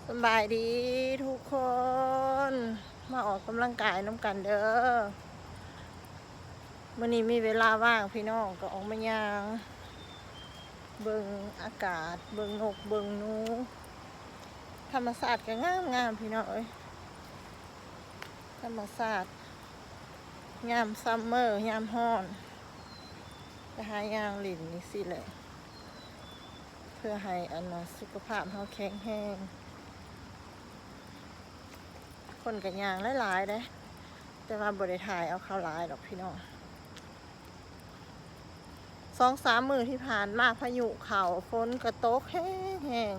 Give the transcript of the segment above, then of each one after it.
ສະບາຍດີທຸກຄົນ ມາອອກກຳລັງກາຍນຳກັນເດີ. ມື້ນີ້ມີເວລາວ່າງພີ່ນ້ອງ ກໍອອກມາຍ່າງເບິ່ງອາກາດ ເບິ່ງນົກເບິ່ງໜູ. ທຳມະຊາດກໍງາມໆ ພີ່ນ້ອງເອີຍ ທຳມະຊາດ. ຍາມຊັມເມີ ຍາມຮ້ອນ ໄປຫາຍ່າງຫຼິ້ນຈັ່ງຊີ້ແຫຼະ ເພື່ອໃຫ້ອັນນ່າ ສຸຂະພາບເຮົາແຂງແຮງ. ຄົນກໍຍ່າງຫຼາຍໆເດ້ ແຕ່ວ່າບໍ່ໄດ້ຖ່າຍເອົາເຂົາຫຼາຍດອກພີ່ນ້ອງ. ສອງສາມມື້ທີ່ຜ່ານມາພາຍຸເຂົ້າ ຝົນກໍຕົກແຮງ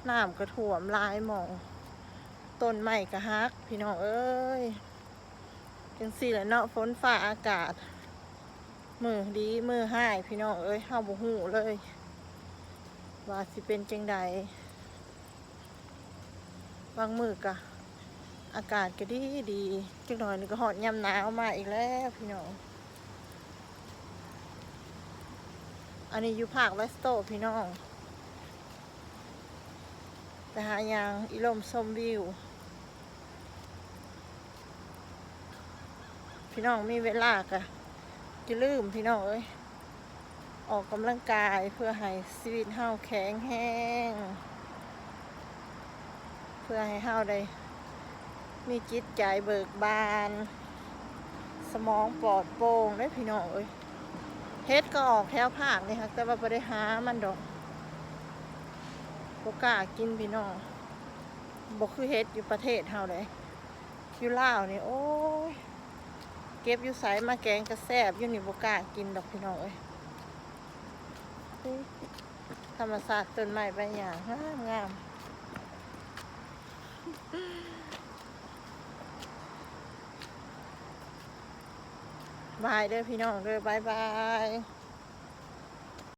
ໆ ນ້ຳກໍຖ້ວມຫຼາຍໝ່ອງ ຕົ້ນໄມ້ກໍຫັກ ພີ່ນ້ອງເອີຍ. ຈັ່ງຊີ້ແຫຼະເນາະ ຝົນຟ້າອາກາດ ມື້ດີມື້ຮ້າຍ ພີ່ນ້ອງເອີຍ ເຮົາບໍ່ຮູ້ເລີຍວ່າຊິເປັນຈັ່ງໃດ. ບາງມື້ກະອາກາດກະດີດີ ຈັກໜ້ອຍນີ້ກະຮອດຍາມໜາວມາອີກແລ້ວພີ່ນ້ອງ. ອັນນີ້ຢູ່ພາກແວສໂຕພີ່ນ້ອງ ໄປຫາຍ່າງອີ່ລົມຊົມວິວ. ພີ່ນ້ອງມີເວລາກະຢ່າລືມພີ່ນ້ອງເອີຍ ອອກກຳລັງກາຍເພື່ອໃຫ້ຊີວິດເຮົາແຂງແຮງ ເພື່ອໃຫ້ເຮົາໄດ້ມີຈິດໃຈເບີກບານ ສະໝອງປອດໂປ່ງເດ້ພີ່ນ້ອງເອີຍ. ເຫັດກໍອອກແຖວພາກນີ້ ຫາກແຕ່ວ່າບໍ່ໄດ້ຫາມັນດອກ ບໍ່ກ້າກິນພີ່ນ້ອງ. ບໍ່ຄືເຫັດຢູ່ປະເທດເຮົາເດ້ ຢູ່ລາວນີ້ ໂອ້ຍ ເກັບຢູ່ໃສມາແກງກະແຊບ ຢູ່ນີ້ບໍ່ກ້າກິນດອກພີ່ນ້ອງເອີຍ. ທຳມະຊາດ ຕົ້ນໄມ້ໃບຫຍ້າງາມໆ. ບາຍເດີພີ່ນ້ອງເດີ ບາຍບາຍ.